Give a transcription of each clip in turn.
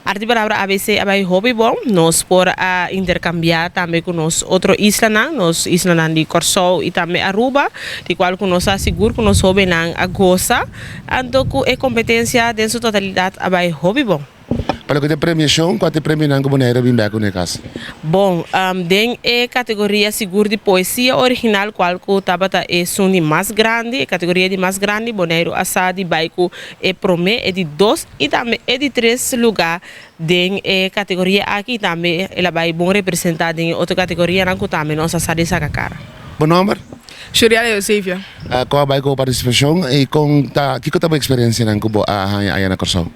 Arte di Palabra ABC a bai hopi bon. Nos por a interkambiá tambe ku nos otro islanan, nos islanan di Kòrsou i tambe Aruba, di kual ku nos a sigur ku nos hóbennan a gosa, anto ku e kompetensia den su totalidat a bai hopi bon. Pa loke ta premiashon, kua ta e premionan ku Boneiru a bin bek ku na e kas? Bon, den e kategoria sigur di poesia original, kual ku tabata esun di mas grandi, e kategoria di mas grandi, Boneiru a sa di bai ku e promé, e di dos i tambe e di tres lugá den e kategoria aki i tambe el a bai bon representá den e otro kategorianan ku tambe nos a sa di saka kara. Bo nòmber? Shuriela Eusebio. Kon a bai ku bo partisipashon i kon ta kiko ta bo eksperensianan ku bo a haña aya na Kòrsou?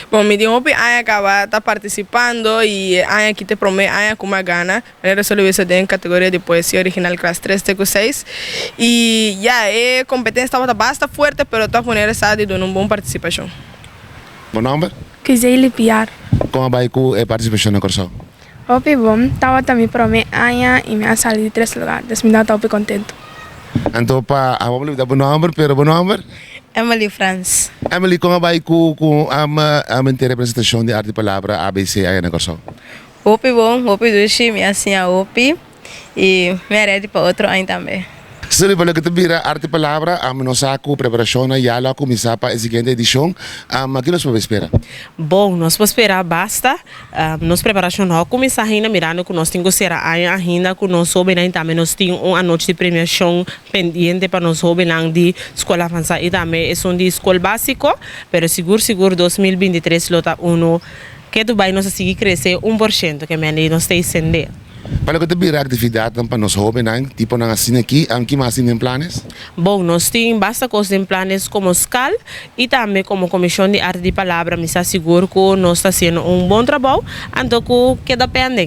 Bon, mi tin hopi aña kaba ta partisipando i e aña aki ta e promé aña ku mi a gana. Manera solo bisa den kategoria di poesia original klas tres te ku seis. I ya, e kompetensia tabata basta fuerte pero tòg manera sa di duna un bon partisipashon. Bo nòmber? Kizely Piar. Kon a bai ku e partisipashon na Kòrsou? Hopi bon, tabata mi prome aña y mi a sali di tres lugar, dus mi tabata hopi contento. Anto pa abo mi lubida bo nomber, pero bo nomber? Emily Frans. Emily, kon a bai ku ku mente representacion di Arte di Palabra ABC aya na Kòrsou? Hopi bon, hopi dushi, mi a siña hopi y mi a ready pa otro aña tambe. Sorry pa loke ta bira Arte di Palabra, nos sa ku preparashonnan ya lo a kuminsá pa e siguiente edishon. Ki nos por spera? Bon, nos por spera basta. Nos preparashon no a kuminsá ainda mirando ku nos tin ku sera aña ainda ku nos hóbennan i tambe nos tin un anochi di premiashon pendiente pa nos hóbennan di skol avansá i tambe esun di skol básiko. Pero sigur sigur 2023 lo ta unu ke Dubai nos a sigui krese 1% ke mende nos ta esendé. Pa loke ta bira aktividatnan pa nos hóbennan, tiponan asina aki, ki mas tin den planes? Bon, nos tin basta kos den planes komo skal i tambe komo Komishon di Arte di Palabra. Mi sa sigur ku nos ta hasiendo un bon trabou, anto ku keda penden.